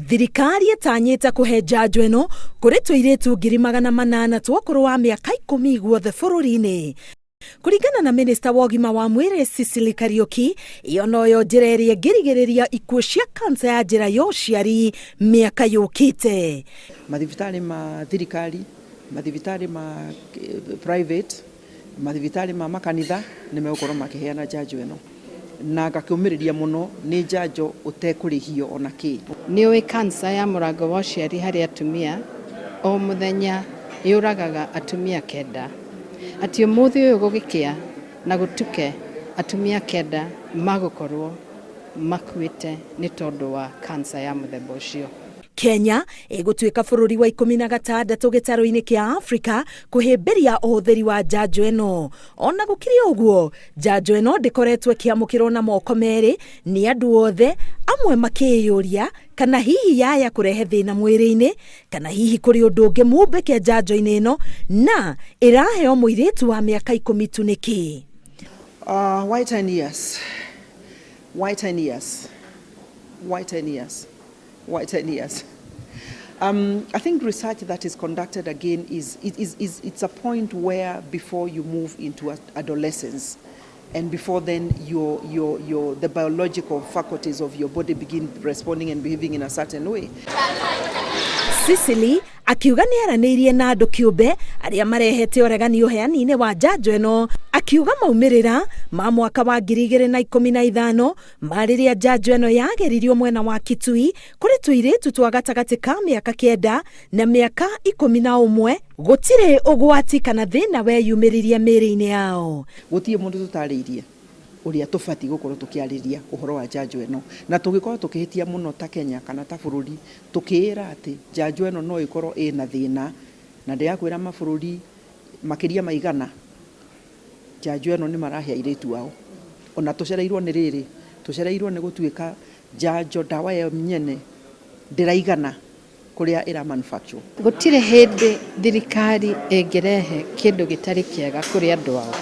Thirikari ĩtanyĩte kũhe njanjo ĩno kũrĩ tũirĩtu 800,000 twa ũkũrũ wa mĩaka 10 guothe bũrũri-inĩ. Kũringana na minista wa ũgima wa mwĩrĩ Sicily Kariũki, ĩyo noyo njĩra ĩrĩa ĩngĩrigĩrĩria ikuũ cia kansa ya njĩra ya ũciari mĩaka yũkĩte. Mathibitarĩ ma thirikari, mathibitarĩ ma private, mathibitarĩ ma makanitha nĩ megũkorwo makĩheana njanjo ĩno. Na ngakĩũmĩrĩria mũno nĩ njanjo ũtekũrĩhio ona kĩ. Nĩ ũĩ kansa ya mũrango wa ũciari harĩ atumia o mũthenya yũragaga atumia 9. Atĩ ũmũthĩ ũyũ gũgĩkĩa na gũtuke atumia 9 magũkorwo makuĩte nĩ tondũ wa kansa ya mũthemba ũcio. Kenya ĩgũtuĩka bũrũri wa 16 gĩtarũ-inĩ kĩa Afrika kũhĩmbĩria ũhũthĩri wa njanjo ĩno. Ona gũkĩrĩ ũguo, njanjo ĩno ndĩkoretwo ĩkĩamũkĩrwo na moko merĩ nĩ andũ othe, amwe makĩyũria kana hihi yaya kũrehe thĩna mwĩrĩ-inĩ, kana hihi kũrĩ ũndũ ũngĩ mumbĩke njanjo-inĩ ĩno na ĩraheo mũirĩtu wa mĩaka 10 tu nĩkĩ? Why 10 years? Why 10 years? Why 10 years? Why 10 years? I think research that is conducted again is it's a point where before you move into adolescence, and before then the biological faculties of your body begin responding and behaving in a certain way. Sicily akiuga nĩ aranĩirie na andũ kĩũmbe arĩa marehete ũregani ũheani-inĩ wa njanjo ĩno, akiuga maumĩrĩra ma mwaka wa 2015 ma rĩrĩa njanjo ĩno yageririo mwena wa Kitui kũrĩ tũirĩtu twa gatagatĩ ka mĩaka 9 na mĩaka 11, gũtirĩ ũgwati kana thĩna weyumĩririe mĩĩrĩ-inĩ yao. Gũtirĩ mũndũ tũtarĩirie ũrĩa tũbatiĩ gũkorwo tũkĩarĩria ũhoro wa njanjo ĩno, na tũngĩkorwo tũkĩhĩtia mũno ta Kenya kana ta bũrũri tũkĩĩra atĩ njanjo ĩno no ĩkorwo ĩna thĩna, na ndĩrakwĩra mabũrũri makĩria ma 100 njanjo ĩno nĩ marahe airĩtu ao. Ona tũcereirwo nĩ rĩrĩ, tũcereirwo nĩ gũtuĩka njanjo ndawa yo nyene ndĩraigana kũrĩa ĩra manufacture. Gũtirĩ hĩndĩ thirikari ĩngĩrehe kĩndũ gĩtarĩ kĩega kũrĩ andũ ao.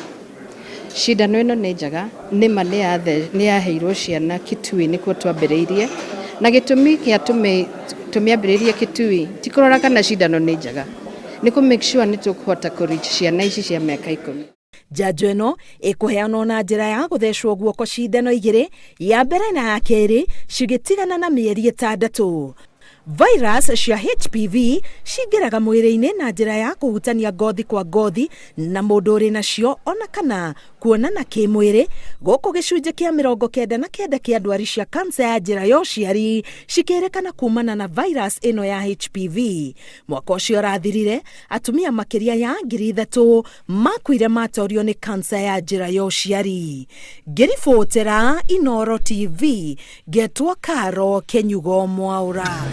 Cindano ĩno nĩ njega, nĩma nĩ yaheirwo ciana Kitui nĩkuo twambĩrĩirie, na gĩtũmi kĩa tũmĩambĩrĩrie Kitui ti kũrora kana cindano nĩ njega, nĩ kũ make sure nĩ tũkũhota kũ reach ciana ici cia mĩaka 10. Njanjo ĩno ĩkũheanwo na njĩra ya gũthecwo guoko cindano igĩrĩ, ya mbere na ya kerĩ cigĩtigana na mĩeri 6. Virus cia HPV cingĩraga mwĩrĩ-inĩ na njĩra ya kũhutania ngothi kwa ngothi na mũndũ ũrĩ nacio ona kana kuonana kĩmwĩrĩ. Gũkũ gĩcunjĩ kĩa 99 kĩa ndwari cia kansa ya njĩra ya ũciari cikĩrĩkana kumana na virus ĩno ya HPV. Mwaka ũcio ũrathirire, atumia makĩria ya 3,000 makuire matorio nĩ kansa ya njĩra ya ũciari. Ngĩribotera Inooro TV, ngetwo Karo Kenyugo Mwaura.